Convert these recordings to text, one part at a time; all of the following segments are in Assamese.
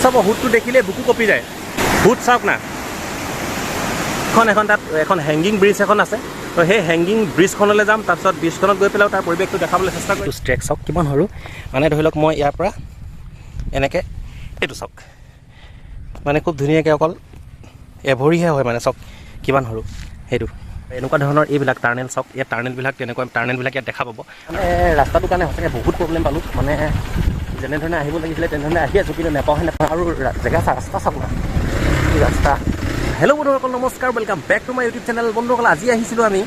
চাব, সোঁতটো দেখিলে বুকু কঁপি যায়। সোঁত চাওক না। এখন এখন তাত এখন হেংগিং ব্ৰিজ এখন আছে। তো সেই হেংগিং ব্ৰিজখনলৈ যাম। তাৰপিছত ব্ৰিজখনত গৈ পেলাই তাৰ পৰিৱেশটো দেখাবলৈ চেষ্টা কৰিম। ট্ৰেক চাওক কিমান সৰু। মানে ধৰি লওক, মই ইয়াৰ পৰা এনেকৈ, এইটো চাওক, মানে খুব ধুনীয়াকৈ অকল এভৰিহে হয়। মানে চাওক কিমান সৰু সেইটো। এনেকুৱা ধৰণৰ এইবিলাক টাৰ্নেল চাওক। ইয়াত টাৰ্নেলবিলাক, তেনেকুৱা টাৰ্নেলবিলাক ইয়াত দেখা পাব। মানে ৰাস্তাটোৰ কাৰণে সঁচাকৈ বহুত প্ৰব্লেম পালোঁ। মানে যেনেধৰণে আহিব লাগিছিলে তেনেধৰণে আহি আছোঁ, কিন্তু নাপাওঁহে নাপাওঁ। আৰু জেগা ৰাস্তা চাব না, কি ৰাস্তা! হেল্ল' বন্ধুসকল, নমস্কাৰ। Welcome back to my YouTube channel. বন্ধুসকল, আজি আহিছিলোঁ আমি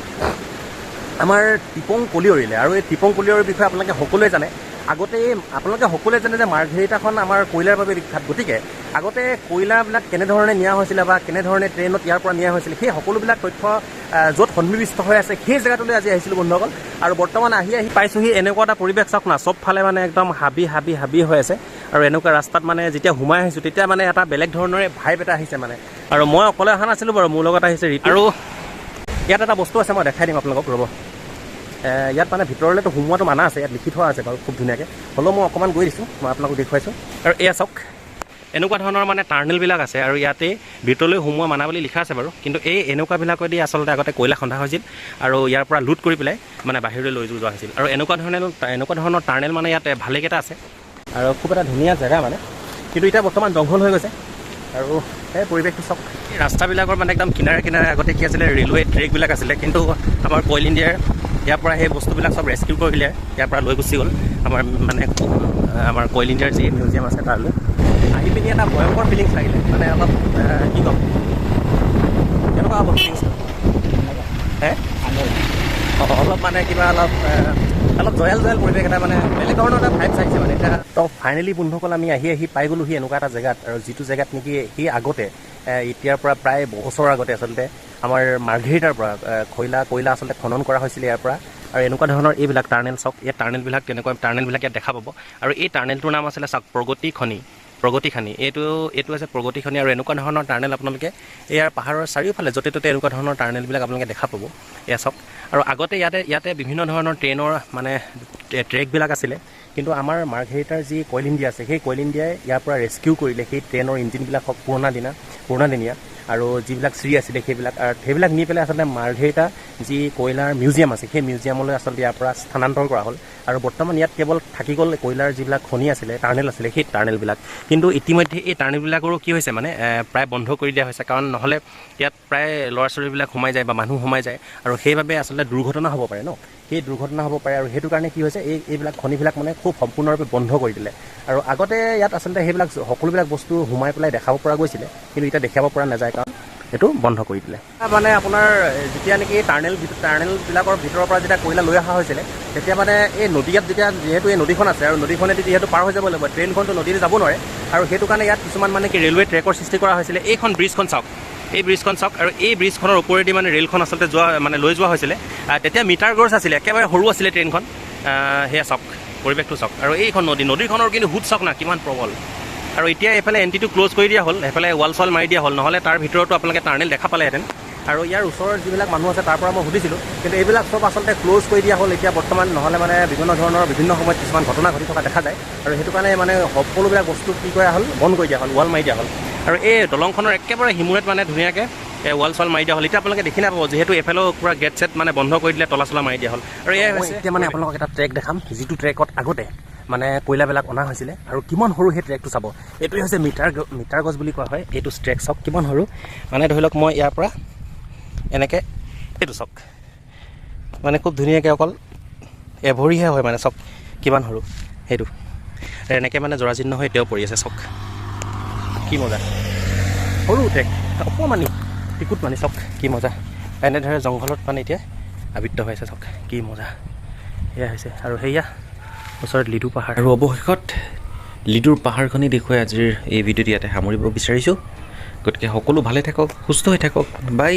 আমাৰ টিপং কলিয়ৰীলৈ। আৰু এই টিপং কলিয়ৰীৰ বিষয়ে আপোনালোকে সকলোৱে জানে। আগতে এই আপোনালোকে সকলোৱে জানে যে মাৰ্ঘেৰিটাখন আমাৰ কয়লাৰ বাবে বিখ্যাত। গতিকে আগতে কয়লাবিলাক কেনেধৰণে নিয়া হৈছিলে বা কেনেধৰণে ট্ৰেইনত ইয়াৰ পৰা নিয়া হৈছিলে, সেই সকলোবিলাক তথ্য য'ত সন্নিৱিষ্ট হৈ আছে, সেই জেগাটোলৈ আজি আহিছিলোঁ বন্ধুসকল। আৰু বৰ্তমান আহি আহি পাইছোঁহি। এনেকুৱা এটা পৰিৱেশ চাওক না, চবফালে মানে একদম হাবি হাবি হাবি হৈ আছে। আৰু এনেকুৱা ৰাস্তাত মানে যেতিয়া সোমাই আহিছোঁ, তেতিয়া মানে এটা বেলেগ ধৰণৰে ভাইব এটা আহিছে মানে। আৰু মই অকলে অহা নাছিলোঁ বাৰু, মোৰ লগত আহিছে ঋতু। আৰু ইয়াত এটা বস্তু আছে, মই দেখাই দিম আপোনালোকক, ৰ'ব। ইয়াত মানে ভিতৰলৈতো সোমোৱাটো মানা আছে, ইয়াত লিখি থোৱা আছে বাৰু খুব ধুনীয়াকৈ। হ'লেও মই অকণমান গৈ দিছোঁ, মই আপোনালোকক দেখুৱাইছোঁ। আৰু এয়া চাওক, এনেকুৱা ধৰণৰ মানে টাৰ্নেলবিলাক আছে। আৰু ইয়াতে ভিতৰলৈ সোমোৱা মানা বুলি লিখা আছে বাৰু, কিন্তু এই এনেকুৱাবিলাকেদি আচলতে আগতে কয়লা খন্দা হৈছিল আৰু ইয়াৰ পৰা লুট কৰি পেলাই মানে বাহিৰলৈ লৈ যোৱা হৈছিল। আৰু এনেকুৱা ধৰণৰ টাৰ্নেল মানে ইয়াত ভালেকেইটা আছে আৰু খুব এটা ধুনীয়া জেগা মানে। কিন্তু এতিয়া বৰ্তমান জংঘল হৈ গৈছে। আৰু সেই পৰিৱেশটো চাওক। এই ৰাস্তাবিলাকৰ মানে একদম কিনাৰে কিনাৰে আগতে কি আছিলে, ৰেলৱে ট্ৰেকবিলাক আছিলে। কিন্তু আমাৰ কইল ইণ্ডিয়াৰ ইয়াৰ পৰা সেই বস্তুবিলাক চব ৰেস্কিউ কৰিলে, ইয়াৰ পৰা লৈ গুচি গ'ল আমাৰ মানে আমাৰ কইল ইণ্ডিয়াৰ যি মিউজিয়াম আছে তালৈ। আহি পিনি এটা ভয়ংকৰ ফিলিংছ লাগিলে। মানে অলপ কি ক'ম, কেনেকুৱা হ'ব ফিলিংছটো হে? অঁ, অলপ মানে কিবা অলপ অলপ জয়াল জয়াল পৰিৱেশ এটা, মানে বেলেগ ধৰণৰ এটা ভাইবছ আহিছে মানে এতিয়া। তো ফাইনেলি বন্ধুসকল, আমি আহি আহি পাই গ'লোহি এনেকুৱা এটা জেগাত আৰু যিটো জেগাত নেকি সি আগতে এতিয়াৰ পৰা প্ৰায় বছৰৰ আগতে আচলতে আমাৰ মাৰ্ঘেৰিটাৰ পৰা কয়লা আচলতে খনন কৰা হৈছিলে ইয়াৰ পৰা। আৰু এনেকুৱা ধৰণৰ এইবিলাক টাৰ্নেল চাওক। ইয়াত টাৰ্নেলবিলাক, তেনেকুৱা টাৰ্নেলবিলাক ইয়াত দেখা পাব। আৰু এই টাৰ্নেলটোৰ নাম আছিলে চাওক, প্ৰগতি খনি, প্ৰগতি খানি। এইটো হৈছে প্ৰগতি খনি। আৰু এনেকুৱা ধৰণৰ টাৰ্নেল আপোনালোকে ইয়াৰ পাহাৰৰ চাৰিওফালে য'তে ত'তে এনেকুৱা ধৰণৰ টাৰ্নেলবিলাক আপোনালোকে দেখা পাব। এয়া চাওক। আৰু আগতে ইয়াতে ইয়াতে বিভিন্ন ধৰণৰ ট্ৰেইনৰ মানে ট্ৰেকবিলাক আছিলে। কিন্তু আমাৰ মাৰ্ঘেৰিটাৰ যি কইল ইণ্ডিয়া আছে, সেই কইল ইণ্ডিয়াই ইয়াৰ পৰা ৰেস্কিউ কৰিলে সেই ট্ৰেইনৰ ইঞ্জিনবিলাক হওক, পুৰণা দিনা, পুৰণা দিনীয়া আৰু যিবিলাক চিৰি আছিলে সেইবিলাক, আৰু সেইবিলাক নি পেলাই আচলতে মাৰ্ঘেৰিটা যি কয়লাৰ মিউজিয়াম আছে, সেই মিউজিয়ামলৈ আচলতে ইয়াৰ পৰা স্থানান্তৰ কৰা হ'ল। আৰু বৰ্তমান ইয়াত কেৱল থাকি গ'ল কয়লাৰ যিবিলাক খনি আছিলে, টাৰ্নেল আছিলে, সেই টাৰ্নেলবিলাক। কিন্তু ইতিমধ্যে এই টাৰ্নেলবিলাকৰো কি হৈছে মানে প্ৰায় বন্ধ কৰি দিয়া হৈছে। কাৰণ নহ'লে ইয়াত প্ৰায় ল'ৰা ছোৱালীবিলাক সোমাই যায় বা মানুহ সোমাই যায় আৰু সেইবাবে আচলতে দুৰ্ঘটনা হ'ব পাৰে ন, সেই দুৰ্ঘটনা হ'ব পাৰে। আৰু সেইটো কাৰণে কি হৈছে, এইবিলাক খনিবিলাক মানে খুব সম্পূৰ্ণৰূপে বন্ধ কৰি দিলে। আৰু আগতে ইয়াত আচলতে সেইবিলাক সকলোবিলাক বস্তু সোমাই পেলাই দেখাব পৰা গৈছিলে, কিন্তু এতিয়া দেখাব পৰা নাযায়, কাৰণ এইটো বন্ধ কৰি দিলে। মানে আপোনাৰ যেতিয়া নেকি টাৰ্নেলবিলাকৰ ভিতৰৰ পৰা যেতিয়া কয়লা লৈ অহা হৈছিলে, তেতিয়া মানে এই নদী ইয়াত যেতিয়া যিহেতু এই নদীখন আছে আৰু নদীখনেদি যিহেতু পাৰ হৈ যাব লাগিব, ট্ৰেইনখনতো নদীৰে যাব নোৱাৰে। আৰু সেইটো কাৰণে ইয়াত কিছুমান মানে কি ৰেলৱে ট্ৰেকৰ সৃষ্টি কৰা হৈছিলে। এইখন ব্ৰিজখন চাওক, এই ব্ৰিজখন চাওক। আৰু এই ব্ৰিজখনৰ ওপৰেদি মানে ৰেলখন আচলতে যোৱা মানে লৈ যোৱা হৈছিলে। তেতিয়া মিটাৰ গজ আছিলে, একেবাৰে সৰু আছিলে ট্ৰেইনখন। সেয়া চাওক, পৰিৱেশটো চাওক। আৰু এইখন নদী, নদীখনৰ কিন্তু সোঁত চাওক না কিমান প্ৰবল। আৰু এতিয়া এইফালে এণ্ট্ৰিটো ক্ল'জ কৰি দিয়া হ'ল, সেইফালে ৱাল চোৱাল মাৰি দিয়া হ'ল, নহ'লে তাৰ ভিতৰতো আপোনালোকে টাৰ্নেল দেখা পালেহেঁতেন। আৰু ইয়াৰ ওচৰৰ যিবিলাক মানুহ আছে, তাৰ পৰা মই সুধিছিলোঁ। কিন্তু এইবিলাক চব আচলতে ক্ল'জ কৰি দিয়া হ'ল এতিয়া বৰ্তমান। নহ'লে মানে বিভিন্ন ধৰণৰ বিভিন্ন সময়ত কিছুমান ঘটনা ঘটি থকা দেখা যায়। আৰু সেইটো কাৰণে মানে সকলোবিলাক বস্তু কি কৰা হ'ল, বন্ধ কৰি দিয়া হ'ল, ৱাল মাৰি দিয়া হ'ল। আৰু এই দলংখনৰ একেবাৰে সিমূৰত মানে ধুনীয়াকৈ ৱাল চোৱাল মাৰি দিয়া হ'ল। এতিয়া আপোনালোকে দেখি নাপাব, যিহেতু এইফালেও পূৰা গেট চেট মানে বন্ধ কৰি দিলে, তলা চলা মাৰি দিয়া হ'ল। আৰু এয়াই হৈছে। এতিয়া মানে আপোনালোকক এটা ট্ৰেক দেখাম, যিটো ট্ৰেকত আগতে মানে কয়লাবিলাক অনা হৈছিলে। আৰু কিমান সৰু সেই ট্ৰেকটো চাব। এইটোৱে হৈছে মিটাৰ গজ বুলি কোৱা হয়। এইটো ট্ৰেক চাওক কিমান সৰু। মানে ধৰি লওক, মই ইয়াৰ পৰা এনেকৈ, এইটো চাওক, মানে খুব ধুনীয়াকৈ অকল এভৰিহে হয়। মানে চাওক কিমান সৰু সেইটো। এনেকৈ মানে জৰাজীৰ্ণ হৈ এতিয়াও পৰি আছে। চাওক কি মজা, সৰু ট্ৰেক, অকণমানি টিকুট মানি। চাওক কি মজা, এনেদৰে জংঘলত মানে এতিয়া আবৃত হৈ আছে। চাওক কি মজা, এয়া হৈছে। আৰু সেয়া ওচৰত লিডু পাহাৰ। আৰু অৱশেষত লিডুৰ পাহাৰখনি দেখুৱাই আজিৰ এই ভিডিঅ'টো ইয়াতে সামৰিব বিচাৰিছোঁ। গতিকে সকলো ভালে থাকক, সুস্থ হৈ থাকক। বাই।